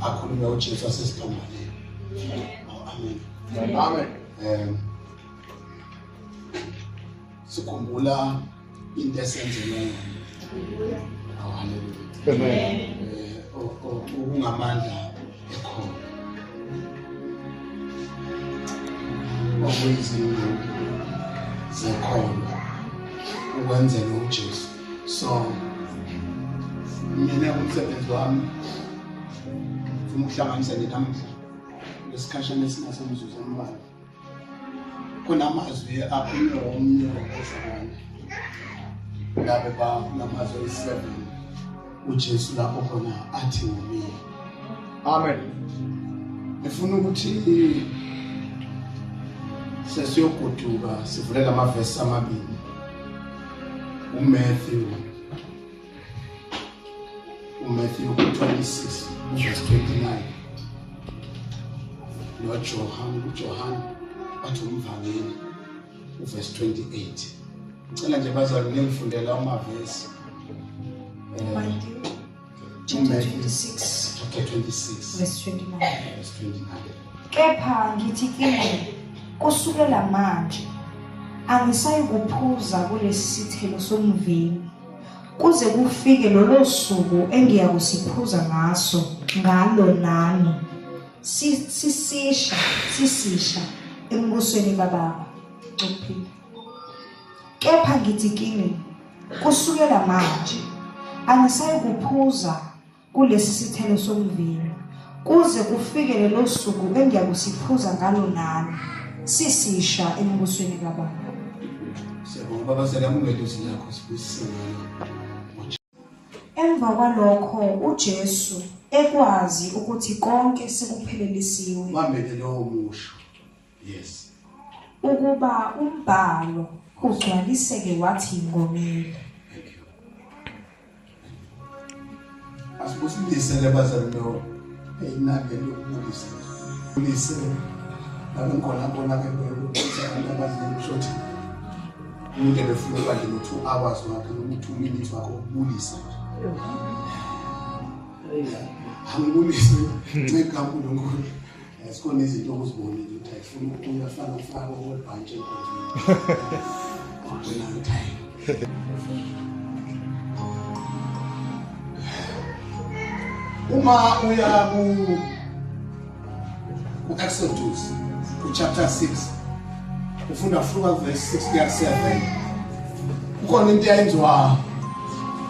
Akhulume uJesu asesiphambaneni. Oh, amen. Amen. Sikhumbula into esenzelwe yona. Oh, hallelujah. Amen. Okungamandla ekhona. Okuyizinto zekhona ukwenzela uJesu. So mina umsebenzi wami ngifuna ukuhlanganisa namuhla lesikhashana esingasemzuzu embalwa. Kunamazwi akhulunywe omunye wabazalwane labe banamazwi ayi-7 uJesu lapho khona athi ngomile. Amen. Ngifuna ukuthi sesiyogoduka sivule lamavesi amabili, uMatthew 26 verse 29 noJohn, uJohn wathi umvangeli uverse 28. Ngicela nje bazalwane ningifundela amavesi. Matthew chapter 26 chapter 26 verse 29. Verse 29. Kepha ngithi kini, kusukela manje angisayikuphuza kulesi sithelo somvini kuze kufike lolo suku engiyakusiphuza ngaso ngalo nani sisisha embusweni kaBaba. Ukuphila. Kepha ngithi kini, kusukela manje angisayikuphuza kulesi sithelo somvini kuze kufike lelo suku engiyakusiphuza ngalo nani sisisha embusweni kaBaba. Siyabonga baba, siyamukela izwi lakho, sibusise ngalo. Emva kwalokho uJesu ekwazi ukuthi konke sekuphelelisiwe, Bambele lowo musho. Yes. Ukuba umbhalo ugcwaliseke, wathi, "Ngomile." Thank you. Asibusise ke bazalwane, eyinake lokubulisa. Bulise la ngikhona khona ke ukuthi abantu abaningi kusho ukuthi umuntu ebefuna ukuba nje no-2 hours wakhe noma u-2 minutes wakhe ukubulisa nje. Angibulise nceka kaNkulunkulu. Sikhona izinto okuzibonile ukuthi ayifuna ukuya fana ufake okwebhantshi enkonzweni. Wena uthi hayi. Uma uya ku Exodus ku chapter 6, ufunda kusuka verse 6 kuya 7, kukhona into eyenziwa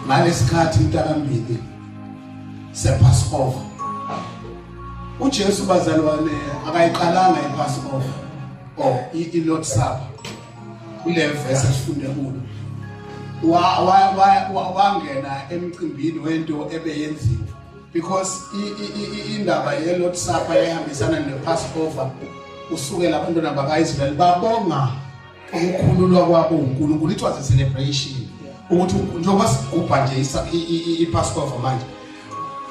ngalesikhathi intakambili sePassover. uJesu bazalwane akayiqalanga iPassover or i-Lord Supper. Kule verse esifunde kulo wangena emcimbini wento ebeyenziwa, because indaba ye-Lord Supper yayihambisana ne-Passover usukela abantwana baka-Israyeli babonga ukukhululwa kwabo uNkulunkulu. It was a celebration ukuthi njengoba sigubha nje i-Passover manje,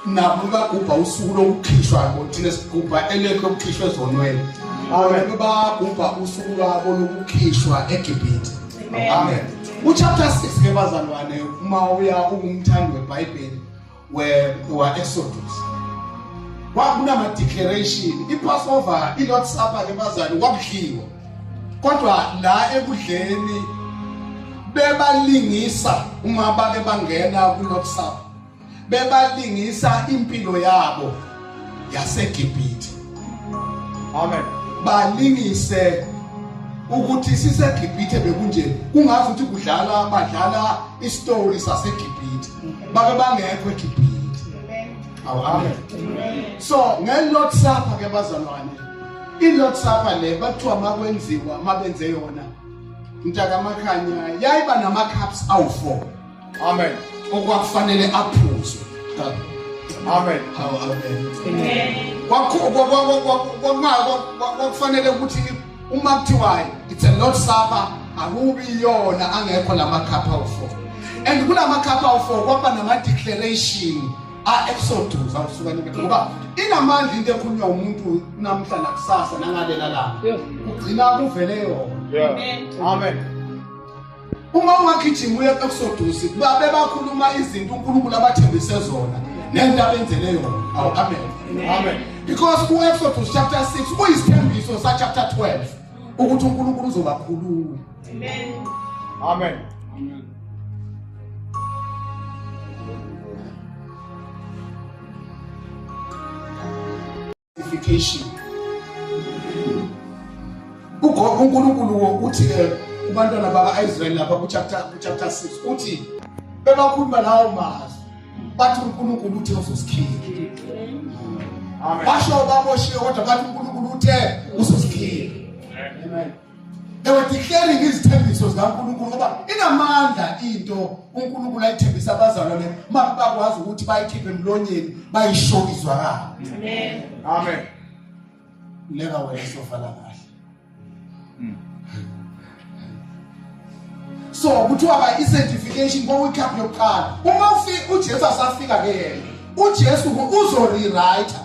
nabo bagubha usuku lokukhishwa. Thina sigubha elethu lokukhishwa ezonweni, Amen. bagubha usuku lwabo lokukhishwa eGibhithe. Amen. Uchapter 6 ke bazalwane, uma uya ungumthandi weBhayibheli we wa Exodus, kwakunama declaration. iPassover, iLord Supper ke bazalwane, kwakudliwa, kodwa la ekudleni bebalingisa, uma bake bangena ku Lord Supper, bebalingisa impilo yabo yaseGibhithe. Amen. Balingise ukuthi siseGibhithe bekunje, kungazi ukuthi kudlala, badlala istory saseGibhithe babe bangekho eGibhithe. Awu, amen. So nge-Lord Supper ke bazalwane, i-Lord Supper le bathiwa makwenziwa, mabenze yona mntakamakhanya, yayiba nama-cups awu-4 Amen. okwakufanele aphuzwe. Amen. Hawu, amen. Kwakufanele ukuthi uma kuthiwa it's a Lord Supper, akubi yona angekho lama cup awu-4, and kulama cup awu-4 kwaba nama declaration a-Exodus awusuka nibethe, ngoba inamandla into ekhulunywa umuntu namhla nakusasa nangalela langa, kugcina kuvele yona. Amen. Uma ungagijima uye e-Exodus, babe bakhuluma izinto uNkulunkulu abathembise zona. Nento abenzele yona. Awu amen. Amen. Because ku Exodus chapter 6 kuyisithembiso sa chapter 12 ukuthi uNkulunkulu uzobakhulula. Amen. Amen. Sanctification. uNkulunkulu uthi ke kubantwana baka-Israyeli lapha ku-chapter 6 uthi bebakhuluma lawo mazwi bathi uNkulunkulu uthe uzosikhipha. Amen. Basho baboshiwe kodwa bathi uNkulunkulu uthe uzosikhipha. Amen. They were declaring izithembiso zikaNkulunkulu ngoba inamandla into uNkulunkulu ayithembisa abazalwane uma bakwazi ukuthi bayikhiphe emlonyeni bayisho izwakala. Amen. Amen. Leka wena sovala kahle. So kuthiwa ba i-sanctification kwakuyicup yokuqala. Uma ufika uJesu asafika ke yena. uJesu uzo rewrite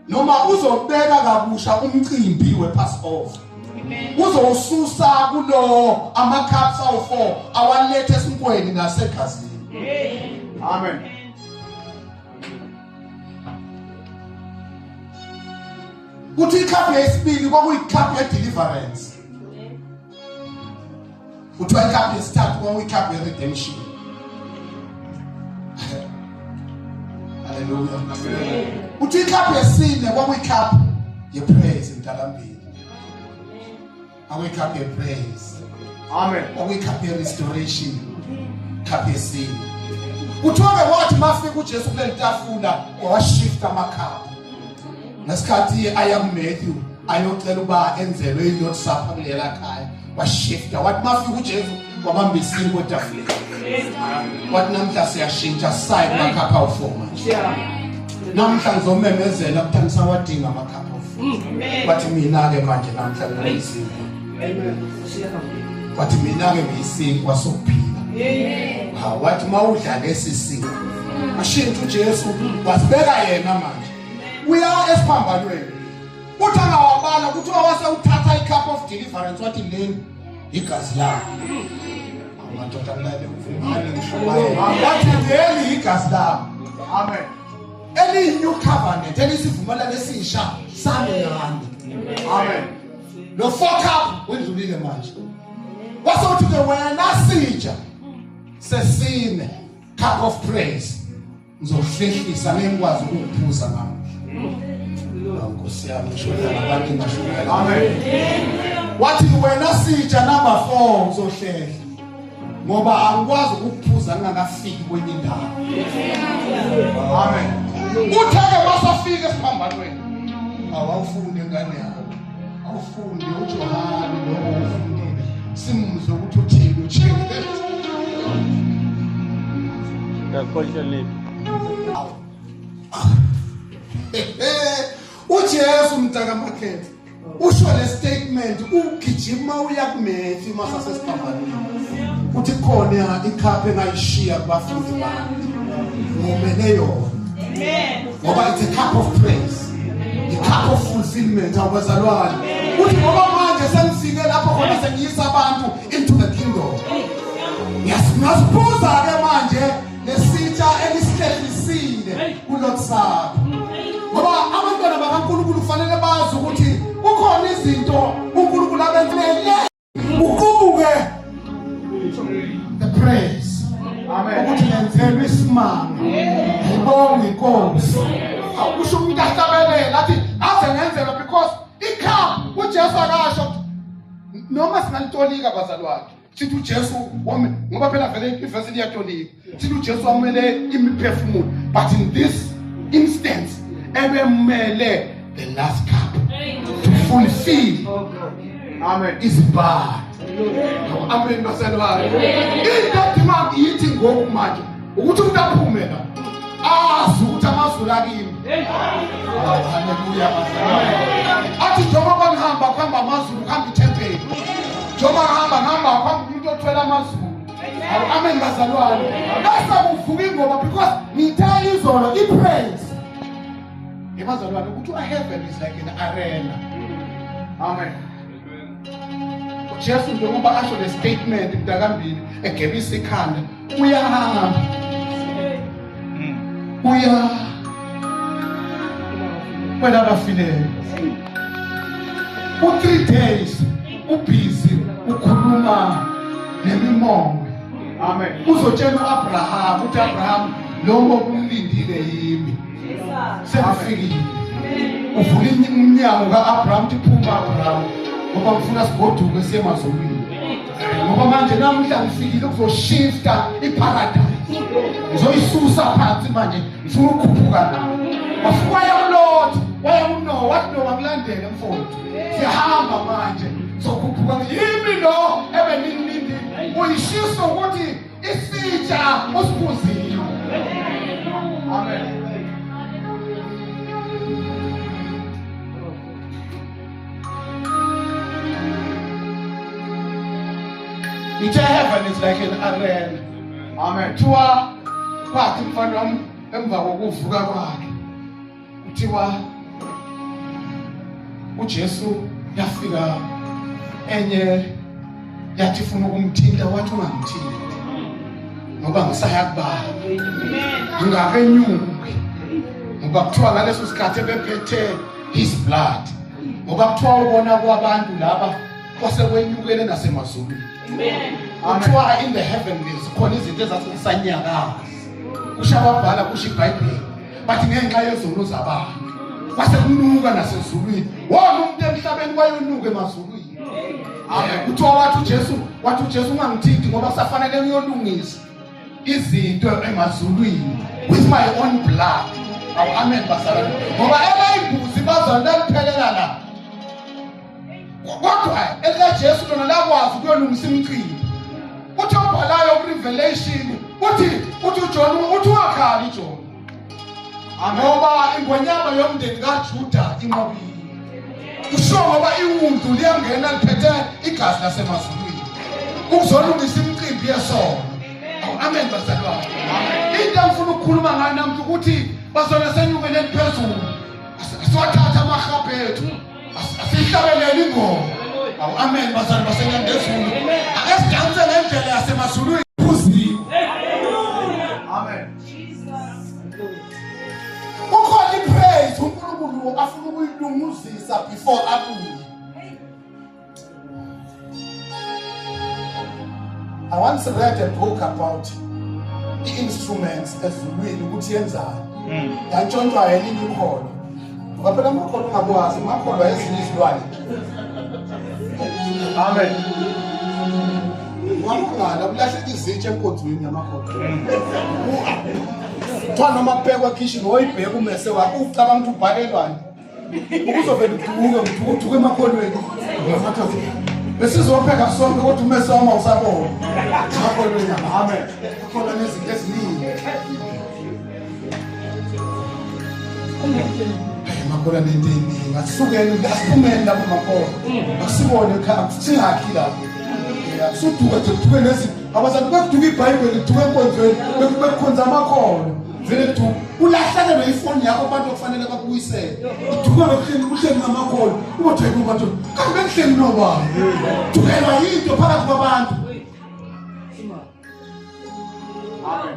noma uzobeka kabusha umcimbi wePassover. Amen. Uzowususa kulo ama cups awu4 awalethe esinkweni nasegazini. Amen. Kuthi icup yesibili kwakuyicup ye-deliverance. Kuthiwa icup yesithathu kwakuyicup ye-redemption. Haleluya. Kuthi icup yesine kwakuyicup ye-praise mntakambili. Kwakuyicup ye-praise. Amen. Kwakuyicup ye-restoration. Cup yesine. Kuthiwa-ke wathi mafika uJesu kuleli tafula washifta amakhaphu. Ngesikhathi aya kuMatthew ayocela ukuba enzelwe i-Lord's Supper kulela khaya washifta wathi mafika uJesu wabamba isinkwa etafuleni. Wathi namhla siyashintsha sisaye kumakhaphu awu-4 manje. Namhla ngizomemezela ukuthi angisawadinga amakhaphu awu-4. Wathi mina-ke manje namhla ngiyisinkwa. Wathi mina-ke ngiyisinkwa sokuphila. Ha wathi mawudla lesi sinkwa. Ashintsha uJesu wasibeka yena manje. Uya esiphambanweni. Uthi angawabala kuthiwa wase uthatha i-cup of deliverance wathi leli igazi lami. Amadoda kulale uvumani ngishumayela. Wathi leli igazi lami. Amen. Eliyi-new covenant elisivumelwano esisha sami nani. Amen. Lo four cup wedlulile manje. Wase uthi ke wena sitsha sesine cup of praise ngizohlehlisa ngeke ngikwazi ukuphuza namuhla. Nkosi yami ngishoda ngabantu ngishumayela. Amen. Wathi wena sitsha number 4 uzohlehla ngoba angikwazi ukuphuza ngingakafiki kwenye indawo. Amen. Uthe-ke masafika esiphambanweni awawufunde ngane yakho, awufunde uJohane lowo ufundile simuzwe ukuthi uthini uJesu. uJesu mntaka Makhetha usho le statement ugijima uya kuMatthew masasesiphambanweni uthi khona icup engayishiya kubafundi bami ngomele yona. Amen. Ngoba it's a cup of praise, a cup of fulfillment. Awubazalwane uthi ngoba manje sengifike lapho khona sengiyisa abantu into the kingdom. Ngiyasiphuza ke manje lesitsha elisihlehlisile kuLord's Supper. Ngoba abantwana bakaNkulunkulu kufanele bazi ukuthi kukhona izinto uNkulunkulu abenzele uqubuke the praise. Amen. Ukuthi lenzelwe isimanga. Ngibonge inkosi. Awusho umuntu ahlabelela athi aze ngenzelwa because icup uJesu akasho noma singalitolika bazalwane. Sithi uJesu wami ngoba phela vele ivesi liyatolika. Sithi uJesu wamele imiphefumulo but in this instance ebemele the last cup to fulfill Amen. izibhalo. Amen bazalwane. Into edinga yithi ngoku manje ukuthi umuntu aphume la azi ukuthi amazulu akimi. Haleluya bazalwane. Athi njengoba ngihamba kuhamba amazulu kuhamba ithempeli. Njengoba ngihamba ngihamba kuhamba umuntu othwele amazulu. Amen bazalwane. Bese kuvuka ingoma because ngithe izolo i-praise. Yebazalwane ukuthi heaven is like an arena. Amen. uJesu njengoba asho le statement mntakambili egebisa ikhanda uyahamba. Uya kwelabafileyo. U3 days ubhizi ukhuluma nemimoya. Amen. Uzotshela uAbraham uthi Abraham lowo kumlindile yimi. Sekufikile. Uvula umnyango kaAbraham uthi phuma Abraham ngoba ngifuna sigoduke siye emazulwini. Ngoba manje namuhla ngifikile ukuzoshifta iparadise. Ngizoyisusa phansi manje ngifuna ukukhuphuka nawe. Wafika waya kuLot, waya kuNoah, wathi Noah ngilandele mfowethu. Siyahamba manje sokhuphuka yimi lo ebenilindile. Uyishisa ukuthi isitsha usiphuzile. Amen. Ithe heaven is like an arena. Amen. Kuthiwa kwathi mfana wami emva kokuvuka kwakhe kuthiwa uJesu yafika enye yathi ifuna ukumthinta wathi ungamthinti ngoba ngisaya kubaba ngingakenyuki ngoba kuthiwa ngaleso sikhathi ebephethe his blood ngoba kuthiwa ubona kwabantu laba kwase kwenyukele nasemazulwini. Kuthiwa in the heavenlies khona izinto ezazisanyakaza kusho ababhala kusho iBhayibheli bathi ngenxa yezono zabantu kwase kunuka nasezulwini wona umuntu emhlabeni wayonuka emazulwini. Amen. Kuthiwa wathi uJesu ungangithinti ngoba kusafanele ngiyolungisa izinto emazulwini with my own blood. Awu amen bazalwane ngoba elayimbuzi bazalwane liphelela la kodwa elikaJesu lona lakwazi ukuyolungisa imicimbi. Uthi obhalayo ku-Revelation uthi uJohn uthi ungakhali John ngoba ingonyama yomndeni kaJuda inqobile. Kusho ngoba iwundlu liyangena liphethe igazi lasemazulwini ukuzolungisa imicimbi yesono. Amen bazalwane. Into engifuna ukukhuluma ngayo namhla ukuthi bazalwane senyukeleni phezulu asiwathatha amahabhu ethu asihlabelele ingoma. Awu amen bazalwane basenyandezulu. Ake sidanse ngendlela yasemazulwini phuziwe. Amen. Kukhona ipraise uNkulunkulu afuna ukuyilunguzisa before abuye. I once read a book about the instruments ezulwini ukuthi yenzani. Yantshontshwa elinye ikholwa. Ngoba phela amakholwa ungakwazi, amakholwa ezinye izilwane. Amen. Wamangala kulahleka izitsha enkonzweni yamakholwa. Kuthiwa noma kubhekwa ekhishini woyibheka umese wakho ucabanga ukuthi ubhalelwani. Ukuzovela uduke uduke emakholweni. Besizopheka sonke kodwa umese wami awusabona. Emakholweni Amen. Kukhona nezinto eziningi. Amakholwa nento eningi. Asisukeni asiphumeni lapho makholwa. Akusibone ekhaya singakhi lapho. Akusuduka nje kuduke nezinto. Abazali bekuduka iBhayibheli kuduke enkonzweni bekukhonza amakholwa. Vele kuduka ulahlekelwe ifoni yakho abantu okufanele bakubuyisele. Uduke bekuhleli kuhleli ngamakholwa. Ubothi hayibo bantu kanti bekuhleli nobani. Dukelwa yinto phakathi kwabantu. Amen.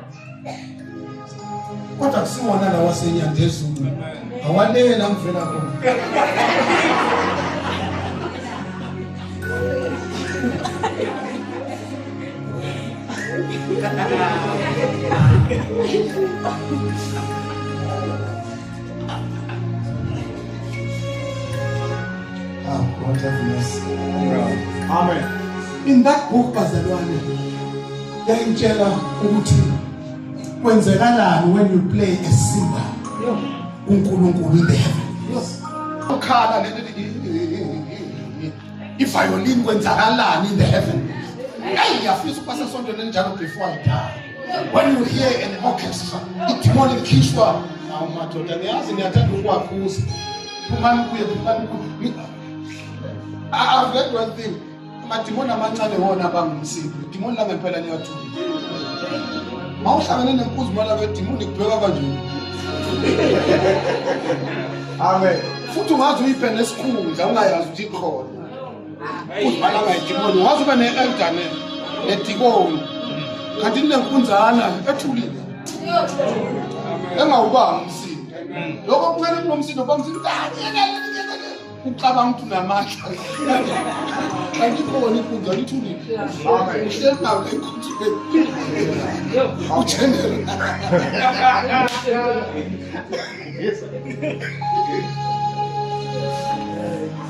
Kodwa kusiwona lawa asenyandezulu. Awalela ngivela khona. Oh, God have mercy. Amen. In that book bazalwane yayingitshela ukuthi kwenzekalani when you play a cymbal uNkulunkulu in the heaven. Ukhala lento iviolin kwenzakalani in the heaven. Hey, ngiyafisa ukuba sesontweni elinjalo before I die. When you hear an orchestra, idemon likhishwa. Awu madoda, niyazi niyathanda ukuwakhuza. Phumani kuye, phumani kuye. I've read one thing. Amadimoni amancane wona abangumsindo. Idimoni langempela liyathuka. Mawuhlangene nenkuzi mala kwedimoni kubheka kanje. Amen. Futhi ungaze uyiphe nesikhundla ungayazi ukuthi ikhona. Uzibala ngayidimoni, ungaze ube ne-elder nedikoni. Kanti ninenkunzana ethulile. Engawubanga umsindo. Lokho kuncane kunomsindo bomsindo. Ucabanga ukuthi unamandla. Kanti ikhona inkunzi alithulile. Uhleli nawo le nkunzi. Ugeneral.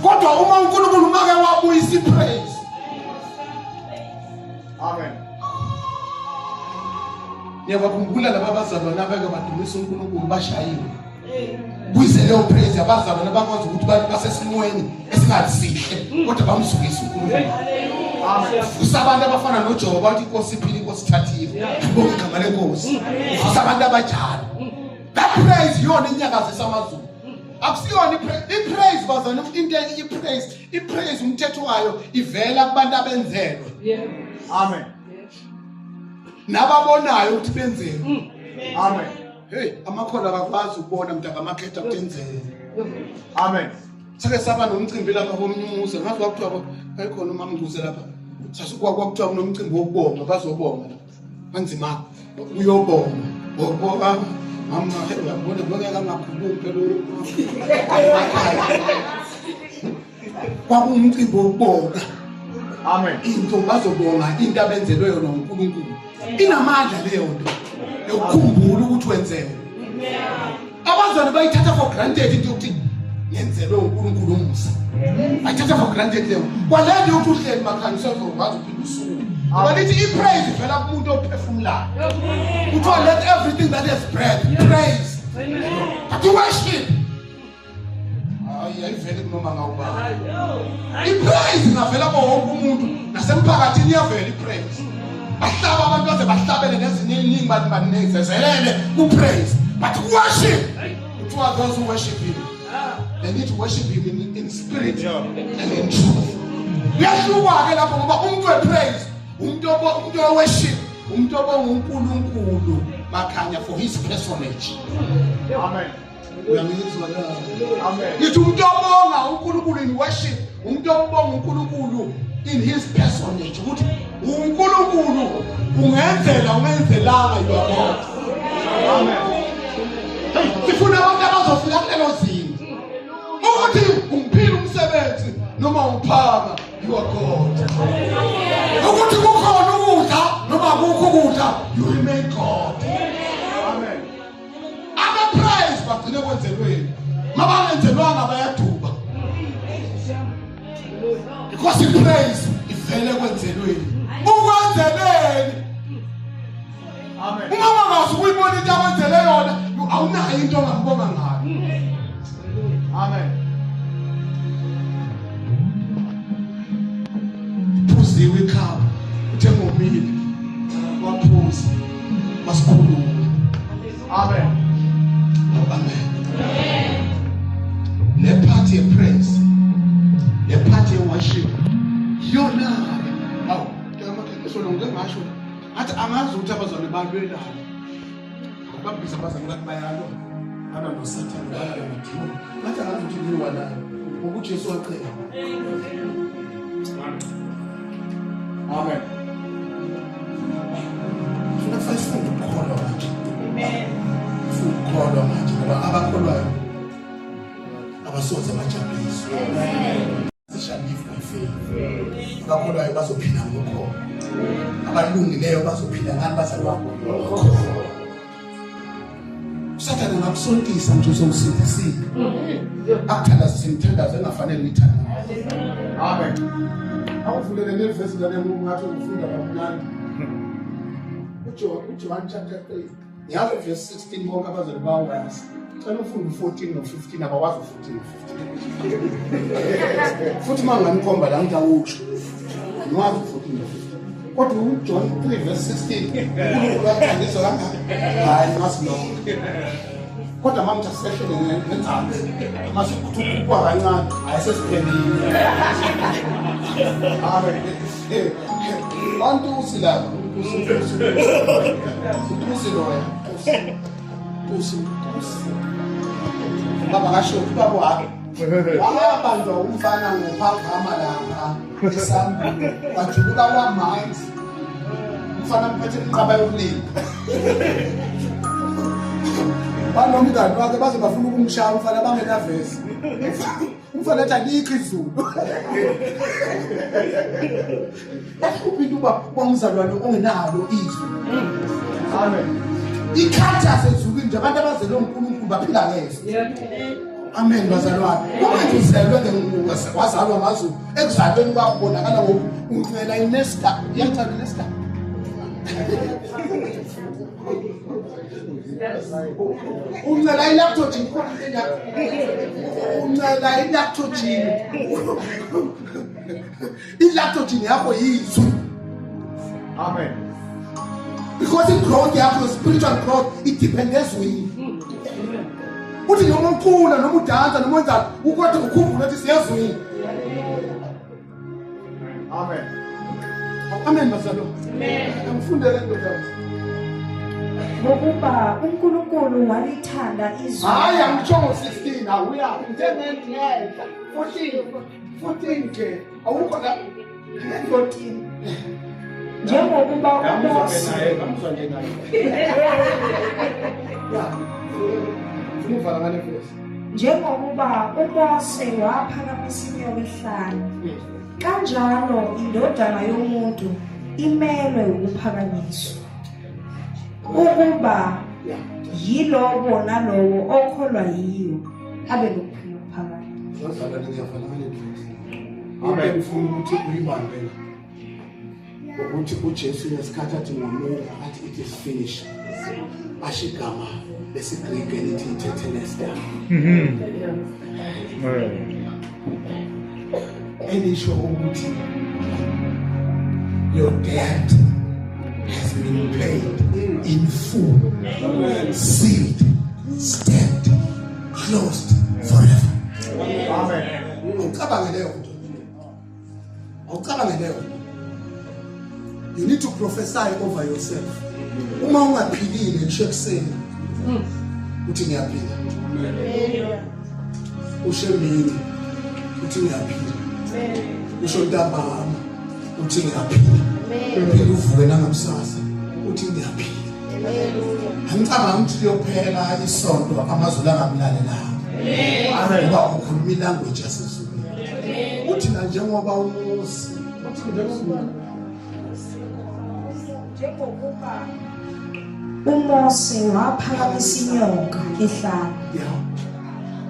Kodwa uma uNkulunkulu make wabuyisa ipraise. Amen. Niyabakhumbula laba bazalwane abake badumisa uNkulunkulu bashayiwe. Buyise leyo praise abazalwane bakwazi ukuthi basesimweni esingasihle kodwa bamzukisa uNkulunkulu. Vusa abantu abafana noJobe bathi inkosi iphile inkosi ithathile. Bonke igama lenkosi. Vusa abantu abanjalo. That praise iyona inyakazisa amazulu. Akusiyona ipraise bazalwane into ipraise ipraise umthetho wayo ivela kubantu abenzelwe. Amen. Nababonayo ukuthi benzeni. Amen. Hey, amakholwa akakwazi ukubona mntaka amakhetha ukuthi enzeni. Amen. Sake saba nomcimbi lapha komnyumuze ngazi kwakuthiwa ayikhona umamnguze lapha. Sasukwa kwakuthiwa kunomcimbi wokubonga bazobonga lapha. Kwanzima uyobonga. Ngokubonga mama uyabona ngeke angakhulumi phela. Kwakuwumcimbi wokubonga. Amen. Into bazobonga into abenzelwe yona uNkulunkulu. Inamandla leyo nto yokukhumbula ukuthi wenzelwe. Abazali bayithatha for granted into yokuthi ngenzelwe uNkulunkulu umusa. Bayithatha for granted leyo. Kwale nto yokuthi uhleli makhanya usezokwazi ukuphila usuku. Ngoba lithi i-praise ivela kumuntu ophefumulayo. Kuthiwa let everything that has breath praise. But worship hayi ayiveli kunoma ngawubani. I-praise ingavela kuwo wonke umuntu nasemphakathini iyavela i-praise. Bahlaba abantu baze bahlabele nezinye iningi bantu banezezelele ku-praise. But worship kuthiwa those who worship him they need to worship him in spirit and in truth. Kuyahluka-ke lapho ngoba umuntu we-praise umuntu we-worship umuntu obonga uNkulunkulu makhanya for his personage. Amen. Uyangizwa na? Amen. Ngithi umuntu obonga uNkulunkulu in worship, umuntu obonga uNkulunkulu in his personage ukuthi uNkulunkulu ungenzela ungenzelanga you are God. Amen. Hey, sifuna abantu abazofika kulelo zinga. Ukuthi ungiphila umsebenzi noma ungiphaka you are God. Ukuthi kukhona ukudla noma akukho ukudla you remain God. Amen. Abapraise bagcine kwenzelweni. Mabangenzelwanga bayaduba. Because ipraise ivele kwenzelweni. Ukwenzeleni. Amen. Uma ungazi ukuyibona into akwenzele yona, awunayo into ongambonga ngayo. Amen. Phuziwe ikhaphu, uthe ngomile. Waphuza. Wasikhulula. Amen. Amen. Le part ye praise, le part ye worship, yona awu ngeke ngasho athi angazi ukuthi abazalwane balwelana. Babiza abazalwane bathi bayalwa. Balwa noSathane, balwa namadimoni. Bathi angazi ukuthi kuliwa nayo. Ngoba uJesu waqeda. Amen. Funa kufanele sifunde ukukholwa manje. Amen. Sifunde ukukholwa manje ngoba abakholwayo abasoze bajabuliswe. Shall live by faith. Abakholwayo bazophila ngokholo. Abalungileyo bazophila ngani bazalwane? Ngokholo. Usathane angakusontisa nje usewusindisile. Akuthandazise imithandazo engafanele uyithandaze. Amen. Awuvulele leli vesi lana ngathi ufunda kamnandi. uJohn chapter 3. Ngiyazi verse 16 bonke abazali bawazi. Cela ufunde u14 no15 abawazi u14 no15. Futhi manganikhomba la ngithi awusho. Ngiwazi u14 no15. Kodwa uJohn 3 verse 16 uNkulunkulu wathandiswa kangaka. Hayi ngazi lonke. Kodwa mama uthi asehlele ngenzansi. Mase kuthukwa kancane, hayi sesiphelile. Amen. Bantu usilapha, usi usi. Usi loya. Usi usi. Baba kasho ubaba wakhe. Wabanjwa umfana ngophakama lapha esambulo. Wajuluka wamanzi. Umfana mphethe inqaba yokulima. Banomngani wakhe baze bafuna ukumshaya umfana bangenavesi. Umfana ethi alikho izulu. Yahlupha into uba umzalwane ongenalo izwi. Amen. Ikhathi yasezulwini nje abantu abazelwe uNkulunkulu baphila ngezwi. Amen bazalwane. Uma nje uzelwe wazalwa amazulu ekuzalweni kwakho kubonakala ngoku uncela inesta. Iyathanda inesta. Uncela ilactogen khona into enjalo. Uncela ilactogen. Ilactogen yakho yizwi. Amen. Because i-growth yakho, spiritual growth, idepende ezwini. Uthi noma ucula noma udansa noma wenzani, ukodwa ukhumbule ukuthi siyezwini. Amen. Amen bazalwane. Amen. Angifundele ndoda. Ngokuba uNkulunkulu walithanda izwe. Hayi angitsho ngo-16 awuyaphi ngithe ngenhla 14 14 ke awukho la 14 Njengokuba uMose ngamuzwa nje naye. Ya. Funa uvala ngale verse. Njengokuba uMose waphakamisa inyoka ehlane, kanjalo indodana yomuntu imelwe ukuphakanyiswa, ukuba yilowo nalowo okholwa yiyo abe nokuphila okuphakade. Bazalwane ngiyavala ngale verse. Amen. Ngifuna ukuthi uyibambe la. Ukuthi uJesu ngesikhathi athi ngomuka athi it is finished. Asho igama lesiGreek elithi tetelestai. Elisho ukuthi your debt has been paid in full, sealed, stamped, closed forever. Amen. Awucabange leyo nto. Awucabange leyo nto. You need to prophesy over yourself. Uma ungaphilile ngisho ekuseni uthi ngiyaphila. Usho emini uthi ngiyaphila. Usho ntambama uthi ngiyaphila. Uphinde uvuke nangakusasa uthi ngiyaphila. Angicabangi ukuthi liyophela isonto amazulu angamlalelanga. Amen. Ngoba ukhuluma ilanguage yasezulwini. Uthi la njengoba uMose uthi njengoba Njengokuba uMose waphakamisa inyoka ehlane, ya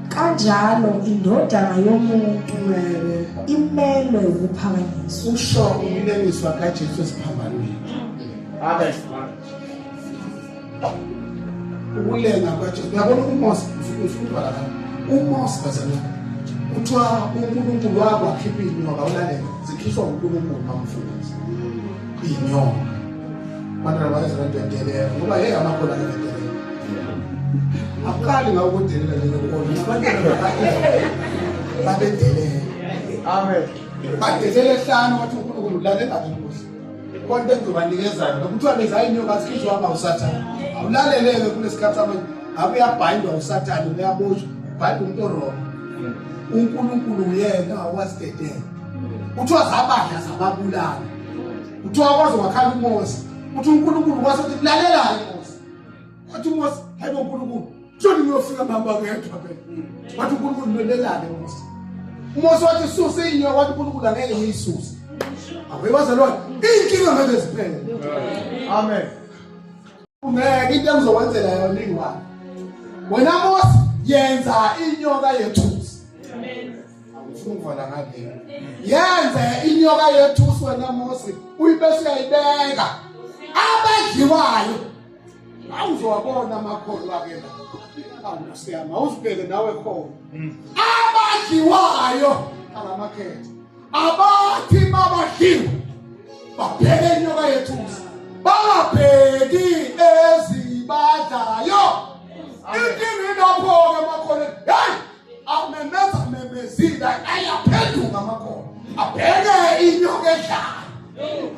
kanjalo indodana yomuntu imelwe ukuphakanyiswa. Usho ukulengiswa kaJesu esiphambanweni. Amen. Ukulenga kwaJesu. Uyabona uMose ngifuna ukubala la. uMose bazalwane kuthiwa uNkulunkulu wabo wakhipha inyoka ulalela zikhishwa uNkulunkulu mamfundisi. Inyoka. Bantwana bayezelwa nto ngoba hey amakhola ke bedelela. Akuqali ngawo ukudelela nje nkolo. Nabantwana baka-Israyeli babedelela. Amen. Badelela ehlane wathi uNkulunkulu lalela ke Nkosi. Konke engizobanikeza yona kuthiwa leza inyoka zikhishwanga uSathane. Awulaleleke kulesikhathi samanje ngabe uyabhayindwa uSathane uyaboshwa bhayinda umuntu orong. uNkulunkulu uyena wasidedela. Kuthiwa zabadla zababulala. Kuthiwa kwaze kwakhala uMose. Uthi uNkulunkulu kwase uthi lalela-ke Mose. Wathi uMose hayibo uNkulunkulu Joni ngiyofika mama ngedwa phela. Wathi uNkulunkulu nolelane Mose. uMose wathi suse inyoka wathi uNkulunkulu angeke ngiyisuse. Awu bazalwane inkinga ngeke ziphele. Amen. Ungeke into engizokwenzela yona iyi-one. Wena Mose yenza inyoka yethusi. Amen. Angifuni ukuvala ngaleyo. Yenze inyoka yethusi wena Mose uyibese uyayibeka. Abadliwayo awuzowabona amakholwa ke la. Awu siyama awuzibheke nawe khona. Abadliwayo alamakhethe. Abathi mabadliwe babheke inyoka yethusi. Bangabheki ezibadlayo. Inkinga ilapho-ke makholwa. Hey! Amemeza memezile ayaphenduka amakholwa. Abheke inyoka edlayo.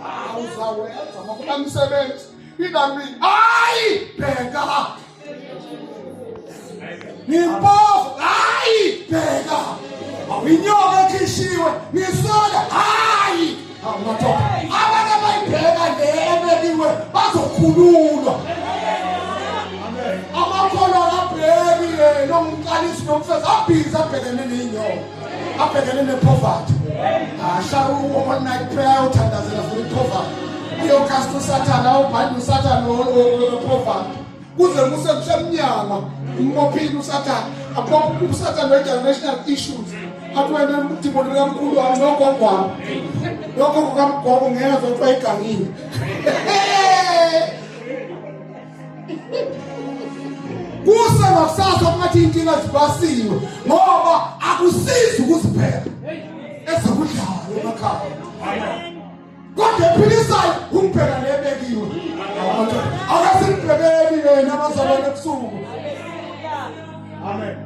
Awuzawenza makula msebenzi. Inami hayi bheka. Ngimpofu hayi bheka. Awinyoka ekhishiwe ngisole hayi. Awumadoda. Abantu abayibheka le ebekiwe bazokhululwa. Amakholwa akabheki Yena ongumqalisi nomfezi abhizi abhekene ney'nyoka, abhekene nepoverty. Ashaya u-all night prayer, uthandazela for ipoverty, uyokhasta usathane, awubhande usathane wepoverty kuze kuse kusemnyama. Umbophile usathane, abophe usathane we-generational issues, athi wena udiboni likamkhulu wami nogogo wami nogogo kamgogo ngezwa kuthiwa igangile. Kuse ngakusasa kungathi inkinga zibasiwe, ngoba akusizi ukuzibheka ezokudlayo emakhaya, kodwa ephilisayo umbheka lebekiwe. Akasimbhekeni yena abazalwane ebusuku. Amen.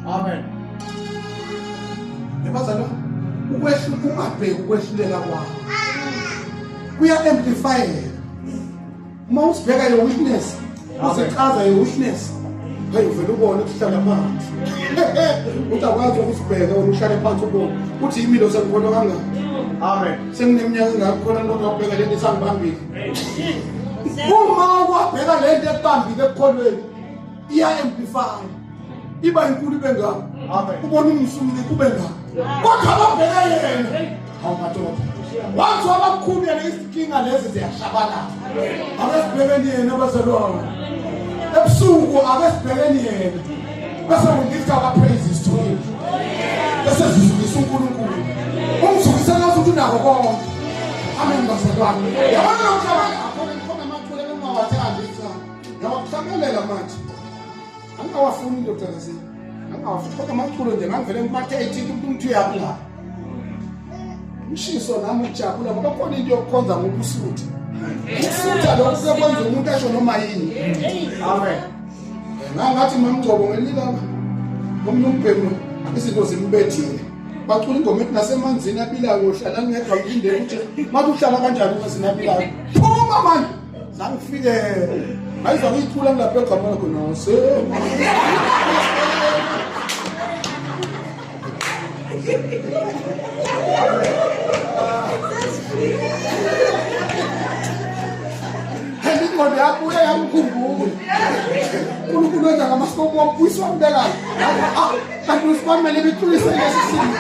Amen. Yabazalwane, ukwehluka, ungabheki ukwehluleka kwakho, kuya-amplifyeka uma usibheka your weakness, uzichaza your weakness. Hey, uvele ubone ukuthi uhlala phansi, uthi akwazi ukusibheka wena, uhlale phansi ubone uthi yimi lo sengikholwa kangaka. Amen. Sengineminyaka engaka khona, lokhu wabheka lento isangibambile. Uma wabheka lento ekubambile ekukholweni, iya-amplify, iba inkulu, ibe ngaka. Amen. Ubona umsumni kube ngaka, kodwa ababheke yena, hawu madoda, wathi wabamkhulu yena, izinkinga lezi ziyashabalala. Ake sibhekeni yena abazalwane ebusuku, ake sibhekeni yena, bese we lift our praises to him, bese sizukisa uNkulunkulu, umzukise ngathi ukuthi unako konke. Amen bazalwane. Yabona lo mhlaba akhona, khona amaculo engingawathandi, cha, ngiyawakuhlabelela manje, angingawafuni indoda zini, angingawafuni kodwa amaculo nje ngangivele ngimathe ethinta umuntu uthi uyaphi la umshiso nami ukujabula, ngoba khona into yokukhonza ngokusutha, ukusutha lokhu kuyakwenza umuntu asho noma yini. Amen. Ngangathi mamgcobo ngelilanga omunye umbhemu izinto zimbethile, bacula ingoma ethi nasemanzini abilayo uhlala ngedwa ngilinde ukuthi mathi uhlala kanjani emanzini abilayo, phuma mani zangifike ngayizwa ngiyicula ngilapha egama lakho nase. And ingqondo yabuye yamkhumbula uNkulunkulu wenza ngamasomo, wambuyiswa mbekayo kanti usikwamele beculise lesi simo.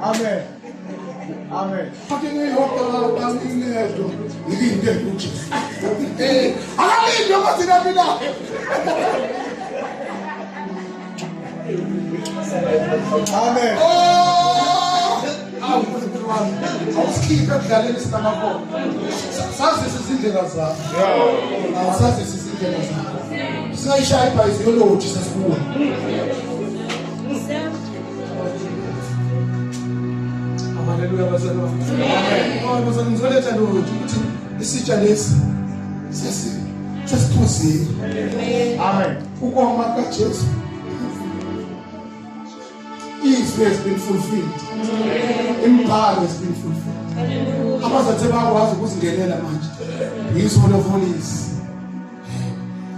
Amen. Amen. Athi ngiyodwa ngingedwa ngilinde uJesu. Akalinde emanzini abilayo. Amen. Oh, awu Nkulunkulu wami, awusikhiphe ekudlaleni sinamakhono. Sazise izindlela zakho. Awusazise izindlela zakho. Singayishaya ibhayisikoloji sesikuwe. Haleluya bazalwane. Oh bazalwane, ngizoletha lutho ukuthi isitsha lesi sesiphuzile. Amen. Ukoma kaJesu. Izwi has been fulfilled. Imibhalo has been fulfilled. Abazathe bakwazi ukuzingenela manje. Yiso lo police.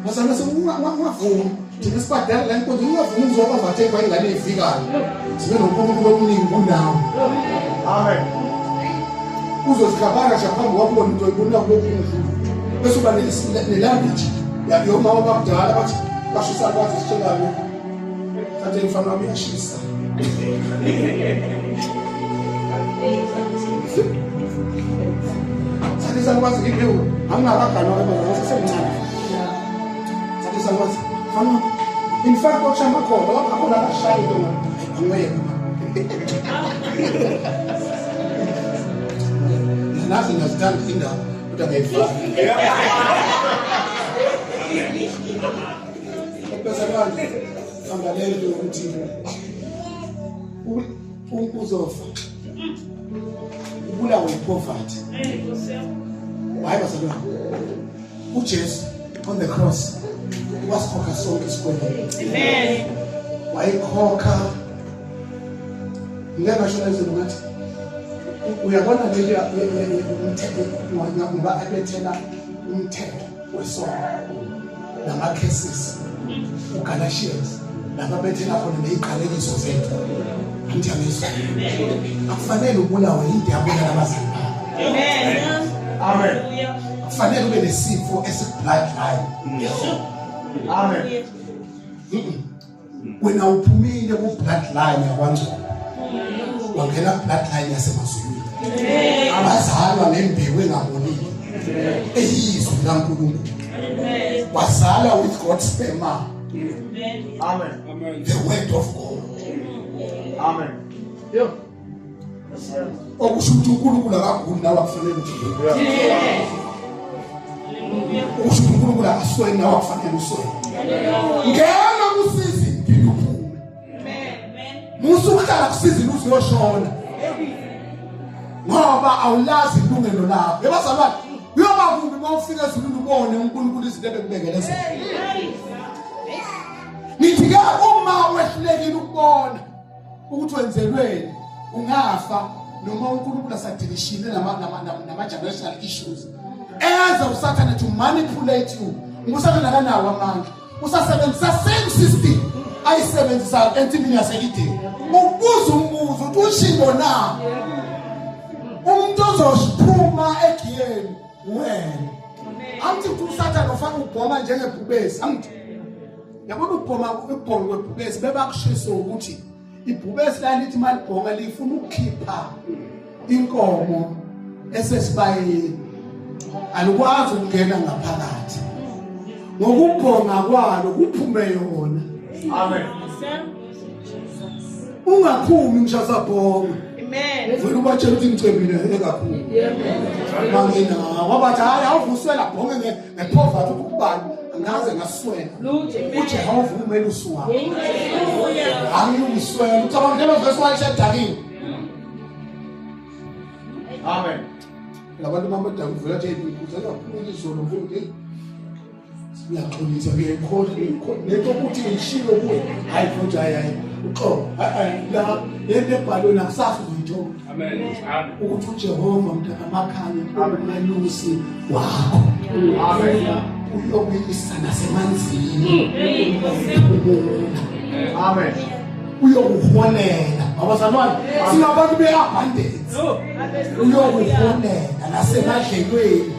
Bazalwane, ungavumi. Thina sibadala la inkonzo, ungavumi uzoba ingane eyifikayo. Sibe noNkulunkulu omningi kunawe. Amen. Uzozikhabara nje phambi kwakho, ubone into oyibona kulokhu ungidlula, bese uba nelanguage yomama bakudala, bathi bashisa kwazi sitshelayo, thathe mfana wami uyashisa, sathi sakwazi ngiphiwe angingakaganwa ke bazalwane, sasemncane, sathi sakwazi mfana wami, in fact kwakusha amakhono akhona akashayi into angiyeka. Nazi ngiyazithanda indaba kodwa ngiyayifaka. Bazalwane, hamba lento yokuthi uzofa ubulawe yipoverty. Hayi bazalwane, uJesu on the cross wasikhokha sonke isikweletu. Wayikhokha. Ngike ngasho lezulu ngathi uyabona leli umthetho, ngoba ebethela umthetho wesono nama-cases uGalatians lababethela khona neyiqalekiso zethu. Angithi yangizwa, akufanele ubulawe yinto yabulala abazali bakho. Amen. Kufanele ube nesifo esi-bloodline. Amen. Wena uphumile ku-bloodline yakwaNgcobo, wangena ku-bloodline yasemazulwini. Wazalwa ngembewu engabolile eyizwi likaNkulunkulu. Wazalwa with God's sperma. Amen. The word of God. Amen. Okusho ukuthi uNkulunkulu akaguli, nawe akufanele ugule. Okusho ukuthi uNkulunkulu akasweli, nawe akufanele uswele. Ngena ku-season, phinde uphume. Musa ukuhlala ku-season uze uyoshona, ngoba awulazi ilungelo lakho. Yebazalwane, kuyoba kubi uma ufika ezulwini ubone uNkulunkulu izinto ebekubekele zona. Ngithi-ke uma wehlulekile ukubona ukuthi wenzelweni, ungafa noma uNkulunkulu asadilishile nama-generational issues eze uSathane to manipulate you, ngoba uSathane akanawo amandla, usasebenzisa same system ayisebenzisa ensimini yase-Edeni. Ubuza umbuzo ukuthi ushilo na umuntu ozophuma egiyeni wena. Angithi ukuthi uSathane ufana ubhoma njengebhubesi. Angithi yabona ukubhoma, ukubhonga kwebhubesi, bebakushiso ukuthi ibhubesi lalithi malibhonga lifuna ukukhipha inkomo esesibayeni, alikwazi ukungena ngaphakathi, ngokubhonga kwalo kuphume yona. Amen. Ungaphumi ngisho sabhonga. Amen. Vele ubatshela ukuthi ngicebile ekakhulu manginawo, wabathi hayi, awuvusela bhonge nge-poverty ukuthi kubani angaze ngaswela. UJehova umelusi wami, angiyukuswela. Ucabanga njengoba vesi wayeshadakile. Amen. Labantu mamadaka uvela athi ngikhuze kakhulu izolo mfowethu, hey, ngiyaxolisa, ngiyayikholwa lento ukuthi ngishilo kuwe. Hayi mfowethu, hayi hayi, uxolo, hayi la lento ebhalwe nakusasa uzoyithola. Amen. Amen. Ukuthi uJehova mntakamakhanya umalusi wakho. Amen. Uyokuyisa nasemanzini. Amen. Uyokuholela, abazalwane, singabantu be-abundance. Uyokuholela nasemadlelweni,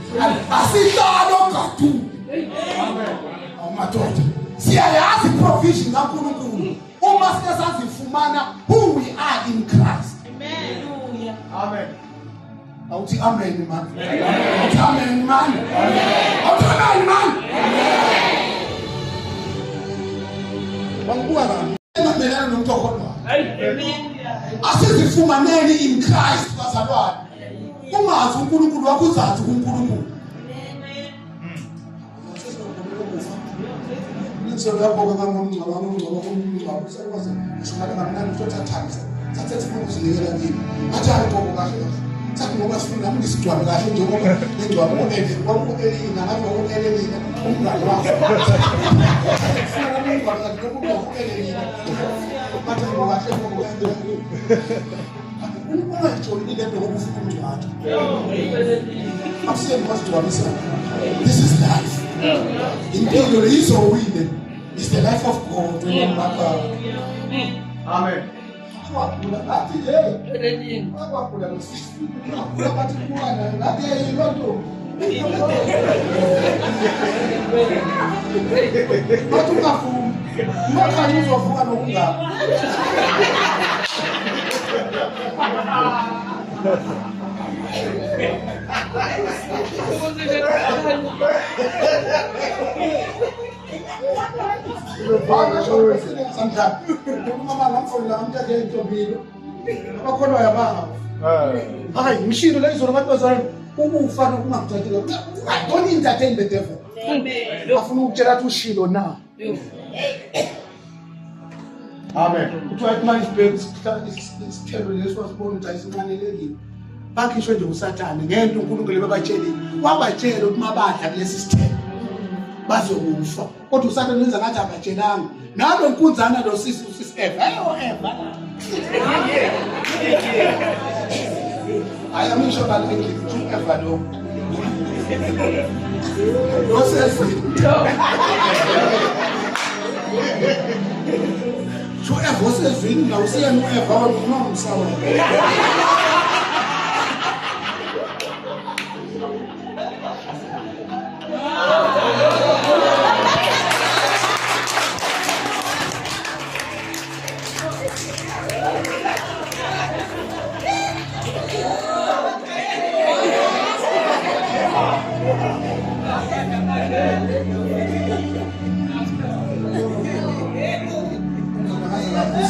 asihlalo ogadule. Awumadoda, siyayazi i-provision kaNkulunkulu uma sike sazifumana who we are in Christ. Amen. Awuthi amen man, awuthi amen man, awuthi amen man. Wangibuka kabi, engamelana nomuntu okholwayo. Asizifumaneni in Christ, bazalwane. Ungazi uNkulunkulu wakho, uzazi kuNkulunkulu. Ngizolapho-ke ngangomngcwabo, ngomngcwabo, umngcwabo usekwaze ngisho ngamnandi utothathana sathe sifuna ukuzinikela kimi. Ngathi hayi gogo, kahle kahle, sathi ngoba sifuna nami ngisigcwabe kahle njengoba ngingcwabe u-Elina, ngathi u-Elina umngane wakhe, sifuna nami ngingcwabe kahle njengoba ungcwabe u-Elina. Ngathi gogo, kahle gogo, ungayijoyini le nto ngoba ufuna umngcwatsho, akusiyeni kwasigcwabisa. This is life, impilo le izowile is the life of God wena. Amen. Wagula bathi hey, wagula nosisi, wagula bathi kuwana ngathi hey, loo ntombi bathi ungavumi umakhanya uzovuka nokungaka. Umama ngamfonela, ngamthathe intombilo abakholwayo abanga. Hayi, ngishilo la izolo, abantu bazalwane, ukufa nokungakuthathela. Don't entertain the devil. Afuna ukutshela athi ushilo na. Amen. Kuthiwa ethi manje sibheke isithelo lesi wasibona ukuthi ayisinqanelekile, bakhishwe nje uSathane ngento uNkulunkulu bebatshelile, wabatshela ukuthi mabadla kulesi sithelo bazokufa, kodwa uSathane wenza ngathi abatshelanga. Nalo nkunzana lo sisi, usisi Eva, hey, oh Eva, hayi, amisho bala endlini uthi Eva lo lo sezwini sho Eva osezwini la usiyena u-Eva wanomsa wena.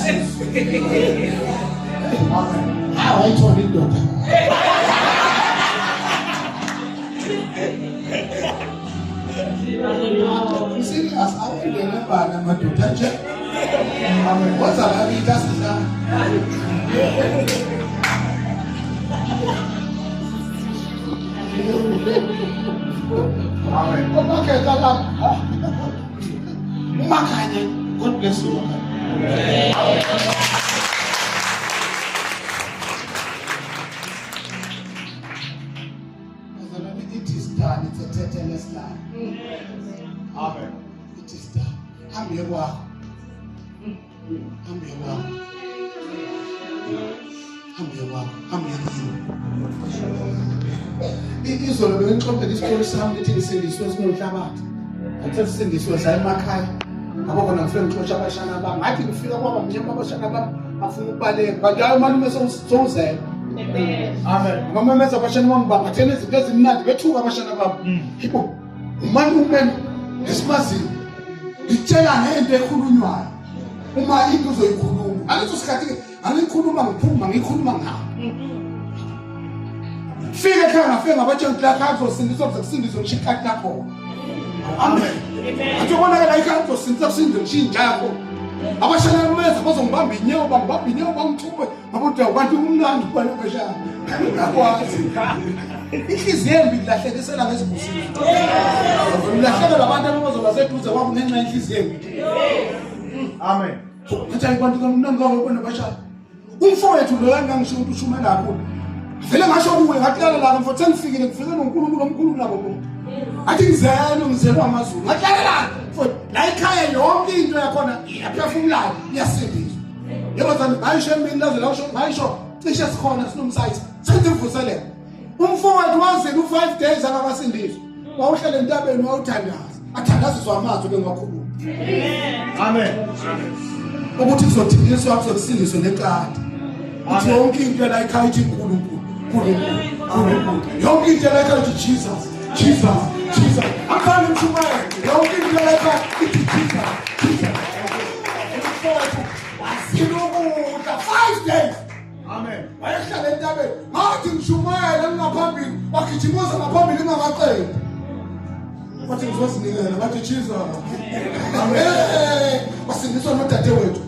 Uyasizwa. Hawu ayithola indoda. Serious awungene bani amadoda nje. Woza bakithi asihlala. Amen. Omakhetha lapha. Umakhanye. God bless you. Makhanye. Bazalwane, it is done. It's a tetelestai. Amen. It is done. Hambe kwakho. Hambe kwakho. Hambe kwakho. Hambe kini. Izolo bengixoxela isitori sami ngithi ngisindiswe sinomhlabathi. Ngathi sisindiswe saya emakhaya. Ngabo khona ngifike ngixosha abashana bami. Ngathi ngifika kwaba mnyama abashana bami bafuna ukubaleka. Kanti hayi umalume sowuzele. Amen. Ngomemeza abashana bami bangathena izinto ezimnandi bethuka abashana bami. Yibo umalume esimaziyo. Ngitshela ngento ekhulunywayo. Uma into uzoyikhuluma. Ngaleso sikhathi ke angikhuluma ngiphuma ngikhuluma ngawo. Fika ekhaya ngafika ngabatshela ukuthi la khaya kuzosindiswa kuze kusindiswe ngisho ikati lakho. Amen. Athi ubonakala ikhaya kuzosindiswa kusindiswe ngisho inja yakho. Abashana bameza bazongibamba inyawo bangibamba inyawo bangithume ngabuthi abantu kumnandi ubona abashana. Ngakwazi. Inhliziyo embi kulahlekisela ngezibusiso. Ulahlekelwa abantu abazoba seduze kwakho ngenxa yenhliziyo embi. Amen. Ngathi abantu kamnandi kangobona abashana. Umfowethu lo engangisho ukuthi ushumela kakhulu. Vele ngasho kuye ngathi lala la mfowethu sengifikile ngifike noNkulunkulu omkhulu kunabo bonke. Athi ngizelwe ngizelwe amazulu. Ngathi lala la mfowethu la ekhaya yonke into yakhona iyaphefumulayo iyasindiswa. Yebo zami ngayisho emini laze la usho ngayisho cishe sikhona sinomsayithi senze imvuselelo. Umfowethu wazela u5 days akakasindiswa. Wawuhlala entabeni wawuthandaza. Athandaziswa amazwi bengiwakhuluma. Amen. Ukuthi kuzothiniswa kuzokusindiswa nekati. Uthi yonke into la ekhaya ithi uNkulunkulu, uNkulunkulu, uNkulunkulu. Yonke into la ekhaya ithi Jesus, Jesus, Jesus. Akufani umshumayeli. Yonke into la ekhaya ithi Jesus, Jesus. Umfowethu wazila ukudla 5 days. Amen. Wayehlala entabeni. Ngathi ngishumayela ngingaphambili, wagijimuza ngaphambili ngingakaqedi. Wathi ngizozinikela, wathi Jesus. Amen. Wasindiswa nodadewethu.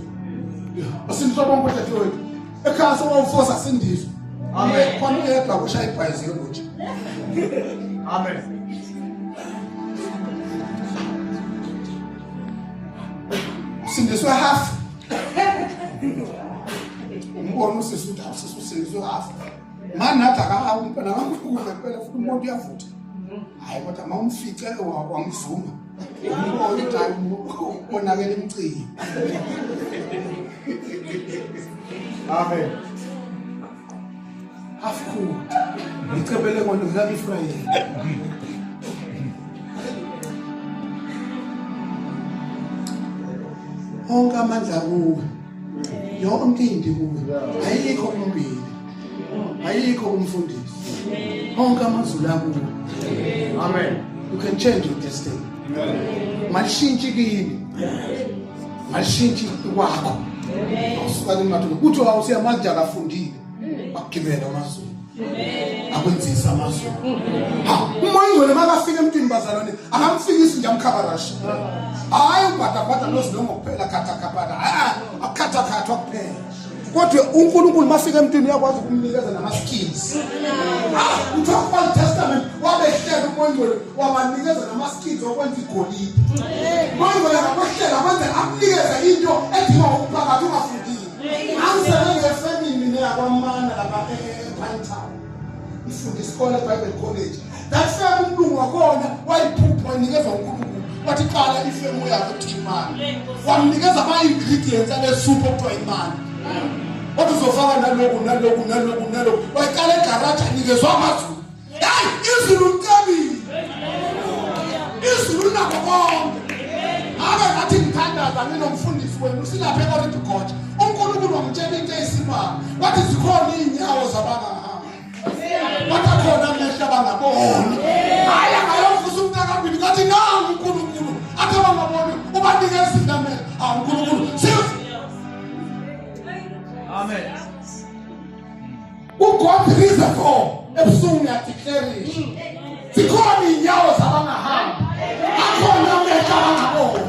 Wasindiswa bonke odadewethu. Ekhaya sewawufosa asindiswe. Amen. Khona uyedwa kushaya ibhayisikili nje. Amen. Usindiswe half. Umbona usisi ukuthi awusisi usindiswe half. Mani nathi umntwana akamkudla kuphela futhi umuntu uyavutha. Hayi kodwa uma umfice wamzuma. Umbona ukuthi hayi ubonakele imcimbi. Amen. Half cooked. Ngicebele ngona ngika-Efrayimi. Onke amandla kuwe. Yonke into kuwe. Ayikho kumbili. Ayikho kumfundisi. Onke amazulu akuwe. Amen. You can change your destiny. Malishintshe kini. Malishintshe kwakho. Awusuka emathule. Kuthi awusiyamazi nje akafundile. Bakugibela amazulu. Akwenzisa amazulu. Ha, umoya ongcwele makafika emntwini bazalwane, akamfikisi nje amkhabarasha. Hayi ubhadabhada nozilongo kuphela khathakhaphana. Hayi akukhathakhathwa kuphela. Kodwa uNkulunkulu mafika emntwini uyakwazi ukumnikeza nama-skills. Kuthiwa ku-Old Testament wabehlela umoya ongcwele wabanikeza nama-skills okwenza igolide. Umoya ongcwele akakwehlela akwenze akunikeze into edingwa umphakathi ungafundile. Angisebenza efemini mina yakwamana lapha e-Pine Town. Ngifunda isikole eBible College. That firm umlungu wakhona wayiphupha wanikezwa uNkulunkulu. Wathi qala ifemu yakho kuthiwa imali. Wamnikeza ama-ingredients ale soup okuthiwa imali. Wathi uzofaka naloku naloku naloku naloku. Wayiqala egaraji anikezwa amazulu. Hayi izulu licebile. Izulu linakho konke. Ake ngathi ngithandaza nginomfundisi wenu silapha eKorinti Gorge. uNkulunkulu wamtshela into eyisimanga. Wathi zikhona iy'nyawo zabangahambi. Wathi akhona amehlo abangaboni. Hayi angayovusa umntakambili ngathi nangu uNkulunkulu. Athi abangaboni ubanikeza izinto amehlo. Hawu uNkulunkulu. Serious. Ku-God reservoir ebusuku ngiyadeclarisha. Zikhona iy'nyawo zabangahambi. Akhona amehlo abangaboni.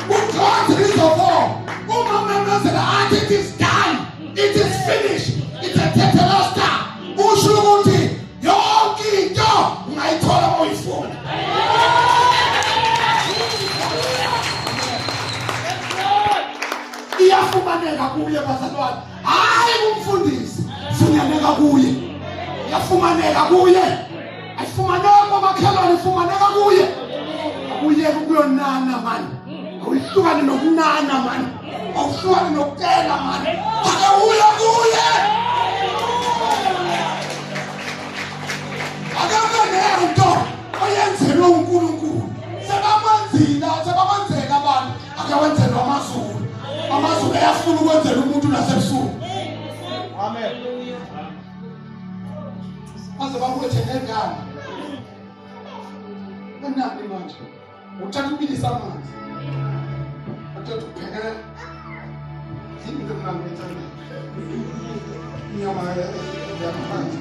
Ku-God reservoir uma memezela athi it is done, it is finished, it's a tetelestai. Usho ukuthi yonke into ungayithola uma uyifuna. Iyafumaneka kuye bazalwane, hayi kumfundisi, funyaneka kuye. Iyafumaneka kuye, ayifumaneki komakhelwane, ifumaneka kuye. Awuyeke ukuyonana mani, awuhlukane nokunana mani, awuhlukane nokutela mani, ake uye kuye. Ake ube nento oyenzelwe uNkulunkulu. Sebakwenzile, sebakwenzela abantu, ake wenzelwe amaZulu. AmaZulu ayafuna ukwenzela umuntu nasebusuku. Amen. Baze bakwethe ngengane. Enani manje? Uthatha ubilisa amanzi. Uthatha uphekela. Yini into mina ngiyithanda? Inyama yamanzi.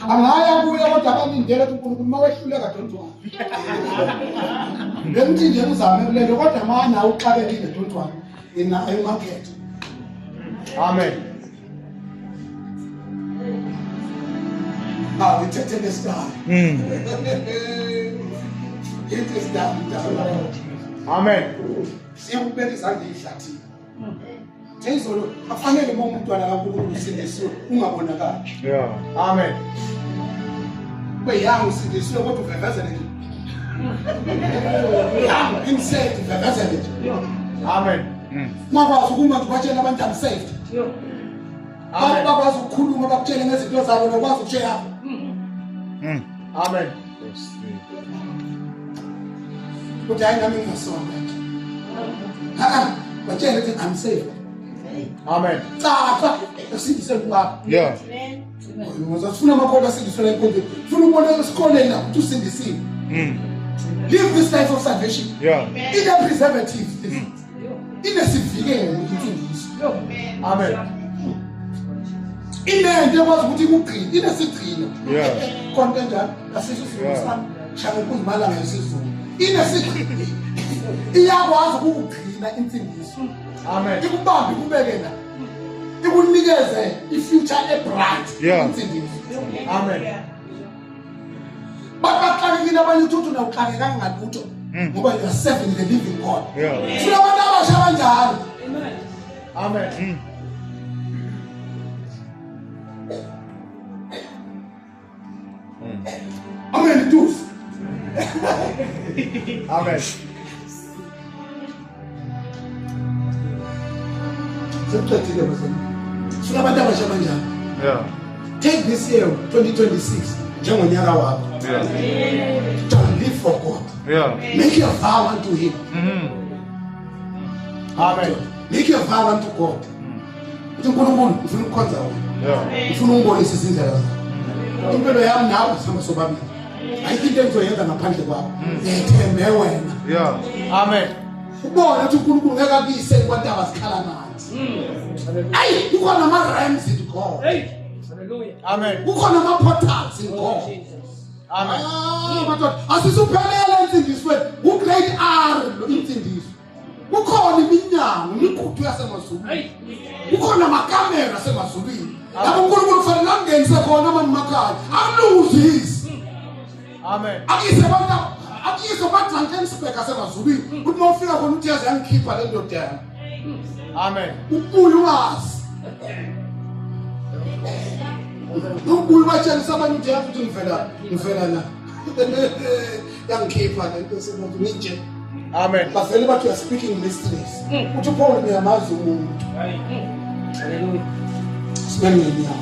Angaya kuye kodwa abanindele ukuthi uNkulunkulu uma wehluleka don't worry. Bengithi nje uzame kulento kodwa ma nawe uxakekile don't worry. Ngina emarket. Amen. Ah, ithethe lesidala. It is done. Amen. Siyakubeka izandla ihlathini. Izolo afanele uma umntwana kaNkulunkulu usindisiwe ungabonakali. Yeah. Amen. Kube young usindisiwe kodwa uvevezele nje. Young being saved uvevezele nje. Amen. Ungakwazi ukuma nje ubatshele abantu I'm saved. Amen. Bakwazi ukukhuluma bakutshele ngezinto zabo nokwazi ukushare. Amen. Uthi hayi nami ngiyasonta nje. Ha, batshele ukuthi I'm saved. Amen. Caca usindiswe kwakho. Yeah. Uzofuna amakholwa asindiswe enkonzweni. Ufuna ukubona esikoleni lapho ukuthi usindisiwe. Live this life of salvation. Yeah. Ine preservative. Inesivikelo insindiso. Amen. Inento ekwazi ukuthi ikugcine, inesigcino. Yeah. Konke njalo asiso isizulu Yeah. sami. Shaka ukuzimalanga isizulu. Inesigcino. Iyakwazi ukukugcina insindiso. Amen. Ikubambe ikubeke la. Ikunikeze i-future ebright Yeah. insindiso. Amen. Bathi baxakekile abanye uthi uthi awuxakekanga ngalutho ngoba you are serving the living God. Yeah. Sina abantu abasha kanjalo. Amen. Amen Ntusi. Amen. Sekuqedile bazalwane. Sina abantu abasha kanjalo. Yeah. Take this year 2026 njengonyaka wakho. Yeah. To live for God. Yeah. Make your vow unto him. Amen. Make your vow unto God. Uthi uNkulunkulu ngifuna ukukhonza wena. Yeah. Ngifuna ungibonise izindlela zakho. Impilo yami nawe sihamba sobabili. Ayikho into engizoyenza ngaphandle kwakho. Ngethembe wena. Yeah. Amen. Ubone ukuthi uNkulunkulu ngeke akuyise kwantaba zikhala amanzi. Ayi, kukhona ama-rams in God. Amen. Kukhona ama-portals in God. Amen. Ah, madoda, asisuphelele insindisweni. U-grade R lo insindiso. Kukhona iminyango, imigudu yasemazulwini. Kukhona amakamera asemazulwini. Lapho uNkulunkulu kufanele angenise khona mani makhaya. Akulunguzisi. Amen. Akuyise abantu akuyise kwa-Drakensberg asemazulwini. Uthi uma ufika khona uthi yaze yangikhipha le ndoda yami. Amen. Ubuye ungazi. Ubuye ubatshengisa abanye ukuthi yazi ukuthi ngivela la. Yangikhipha le nto sebantu nginje. Amen. Bavele bathi you are speaking mysteries. Uthi uPaul ngiyamazi umuntu. Simeni ngenyawo.